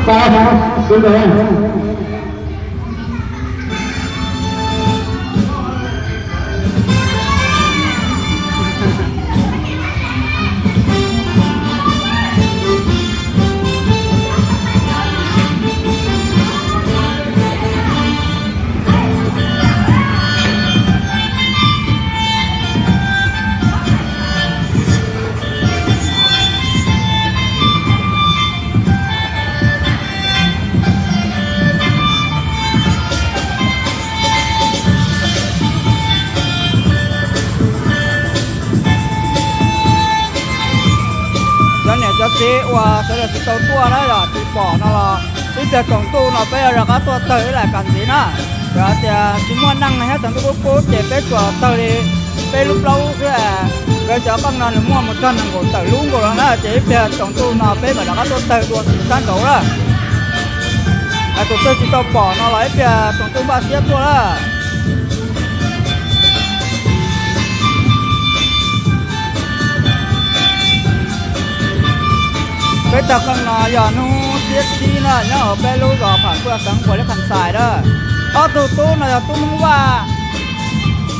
Cov niam cov txiv uas sawv daws tsis tau tuaj na yog tsis pom no los ib pliag tsaus ntuj no peb yuav rov qab tuaj tawg ib lam kas ntxiv na. Yog hais tias tsis muaj neeg thiab tsaus ntuj kub kub ces peb tsuas tawg li peb lub plaub xwb. Nkawd cov qeej no nws muaj mus txog nees nkaum tawm lub nkaus los na, ces ib pliag tsaus ntuj no peb mam rov qab tuaj tawg dua sab nraud na. Tus twg tsis tau pom no los ib pliag tsaus ntuj npaj siab tuaj na. Peb tawg qeej no yog hnub xiab tsib na, nyob hauv peb lub zos Pham Pwj xeev Npuas Liab Kham Xais na. Ob tug tub no yog tub Hmoob Vaj,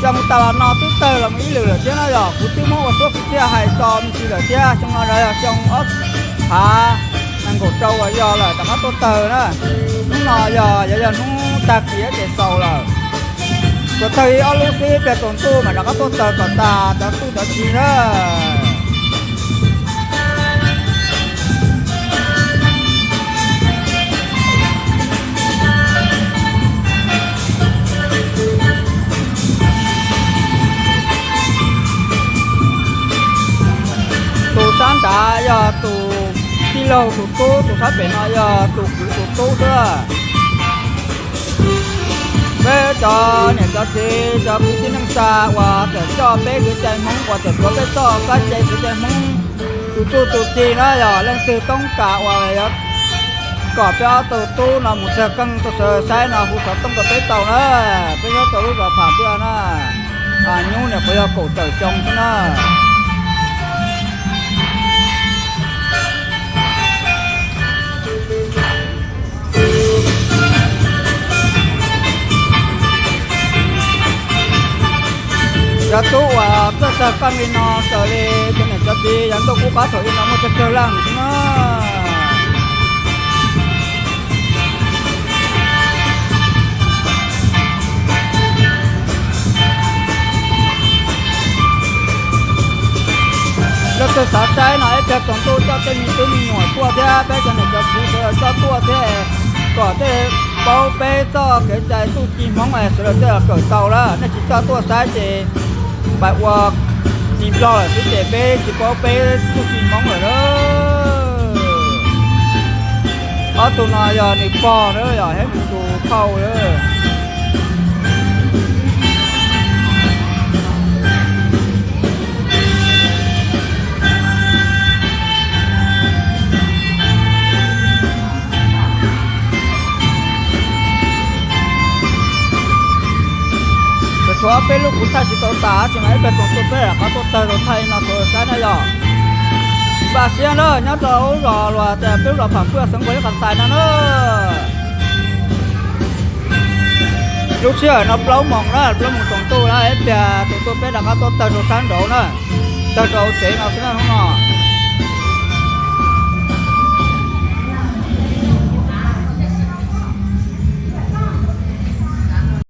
xyoo tas los no twb tawg los mus ib lwm lawm thiab no yog kuv twb muab ua suab kwv txhiaj hais txog me ntsis lawm thiab. Xyoo no yog xyoo ob phav nees nkaum rau uas yog lawm rov qab tuaj tawg na. Hnub no yog yog yog hnub tag kis ces xaus lawm. Tsuas tawg ib ob lub xwb, ib pliag tsaus ntuj mas rov qab tuaj tawg kom tas cov tub cov txiv na. Tus sab nrad yog tus tij laug tus tub, tus sab pem no yog tus kwv tus tub xwb. Peb cov niam cov txiv cov kwv tij neej tsa uas txawm coj peb kev cai Hmoob uas txawm tuav peb txoj kab cai kev cai Hmoob tus txuj tus ci na, yog leej twg toob kas uas yog kom peb ob tug tub no mus tawg qeej tuaj sawv saib no hu xov tooj rau peb tau na. Peb nyob rau lub zos Pham Pwj na, nyuj niam qhuav yog kaum tawm xyoo xwb na. Cov tub uas txawj tawg qeej li no raws li cov niam cov txiv yav ntuj qub qab thaum ub no muaj tsawg tsawg leej xwb na. Leej twg xav saib no ib pliag tsaus ntuj coj tej me tub me nyuam tuaj thiab peb cov niam cov txiv sawv daws coj tuaj thiab, kom tej paub peb txoj kev cai txuj ci Hmoob es sawv daws tej los kawm tau lawm. Nej tsis coj tuaj saib ces pais ua tis nplog lawm xwb ces peb tsis paub peb txuj ci Hmoob lawm na. Ob tug no yog nws pog na, yog thiab nws tus phauj na. Tsuas tshuav peb lub kuv thaij tsis tau tas, tsis mas ib pliag tsaus ntuj peb rov qab tuaj tawg rau thaij no rau saib na yog. Npaj siab na, nyob rau lub zos los tias peb lub zos Pham Pwj xeev Npuas Liab Kham Xais no na. Lub sij hawm no plaub moos na, plaub moos tsaus ntuj na, ib pliag tsaus ntuj peb rov qab tuaj tawg rau sab nraud na, tawg rau tsev no xwb na hnub no.